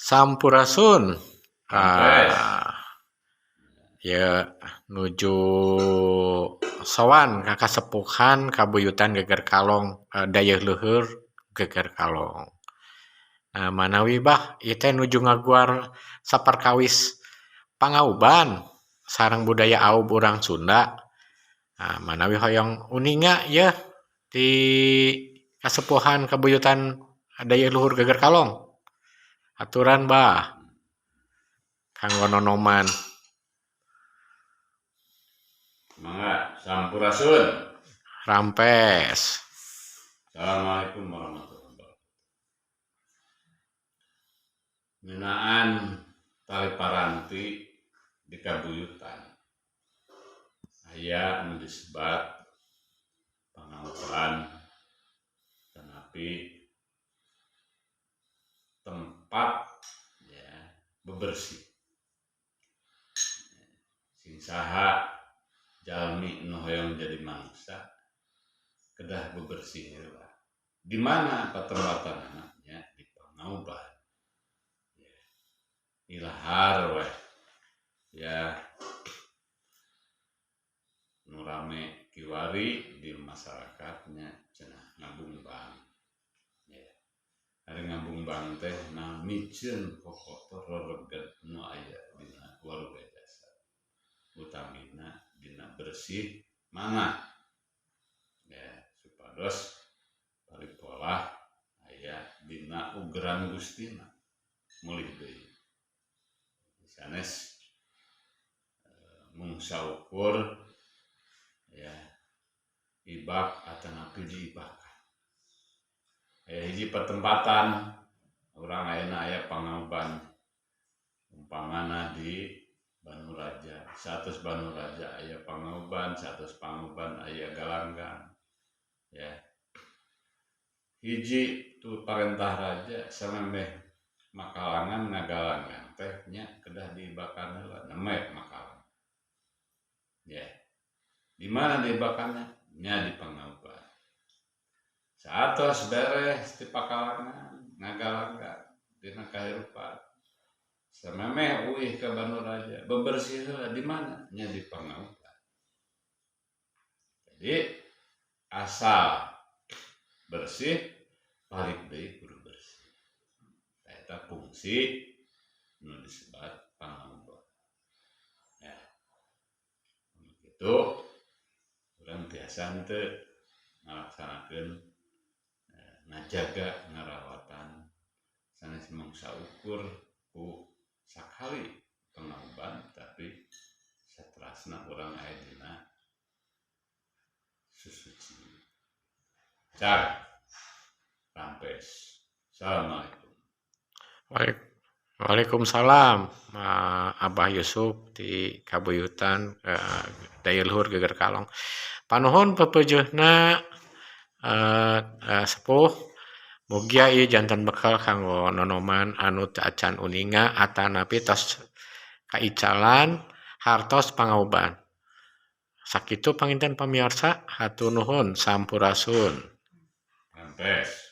Sampurasun. Rampes. Ah, ya nuju sowan ka kasepuhan kabuyutan Geger Kalong, dayeuh luhur Geger Kalong. Nah, manawi bah ieu teh nuju ngaguar saperkawis pangauban sareng budaya aub urang Sunda. Nah, manawi hoyong uninga yeuh di kasepuhan kabuyutan dayeuh luhur Geger Kalong. Aturan bah kanggo nonoman. Mangga, sampurasun. Rampes. Assalamualaikum warahmatullahi wabarakatuh. Ngeunaan tali paranti di kabuyutan aya nu disebat pangauban tetapi tempat ya bebersih. Sing saha jalmi nu hoyong jadi mangsa kedah bebersih heula. Di mana patempatanana? Nya di pangauban. Ya. Ilahar weh. Ya. Nu rame kiwari di masyarakatnya cenah ngabungbang. Ya. Ari ngabungbang teh nah miceun kokotor rereget nu aya dina waruga jasa. Utamina dina bersih mana? Ya, supados paripolah aya dina ugeran Gustina mulih deui. Sanes mung saukur ya ibak atanapi diibakan. Aya hiji pertempatan urang ayeuna aya pangauban umpamana di Banu Raja, 100 Banu Raja aya pangauban, 100 pangauban aya galanggang. Ya. Hiji tu parentah raja samemeh makalangan ngagalanggang teh nya kedah diibakan heula nemeh makalangan. Ya. Di mana diibakanna? Nya di pangauban. Saatos beres di pakalangan ngagalanggang dina kahirupan. Samemeh uih ka Banu Raja bebersih heula di mana? Nya di pangauban. Jadi asal bersih balik deui kudu bersih. Eta fungsi nu disebat pangauban. Ya. Kitu urang tiasa henteu ngalaksanakeun ngajaga ngarawatan sanes mung saukur ku sakali pangauban tapi saterasna urang aya dina susuci. Car rampes. Assalamualaikum. Waalaikumsalam Abah Yusuf di kabuyutan dayeuh luhur Geger Kalong. Panuhun pepejuhna sepuh mugia ieu janten bekal kanggo nonoman anu teu acan uninga atanapi tos kaicalan hartos pangauban. Sakitu panginten pamiarsa hatur nuhun sampurasun. Rampes.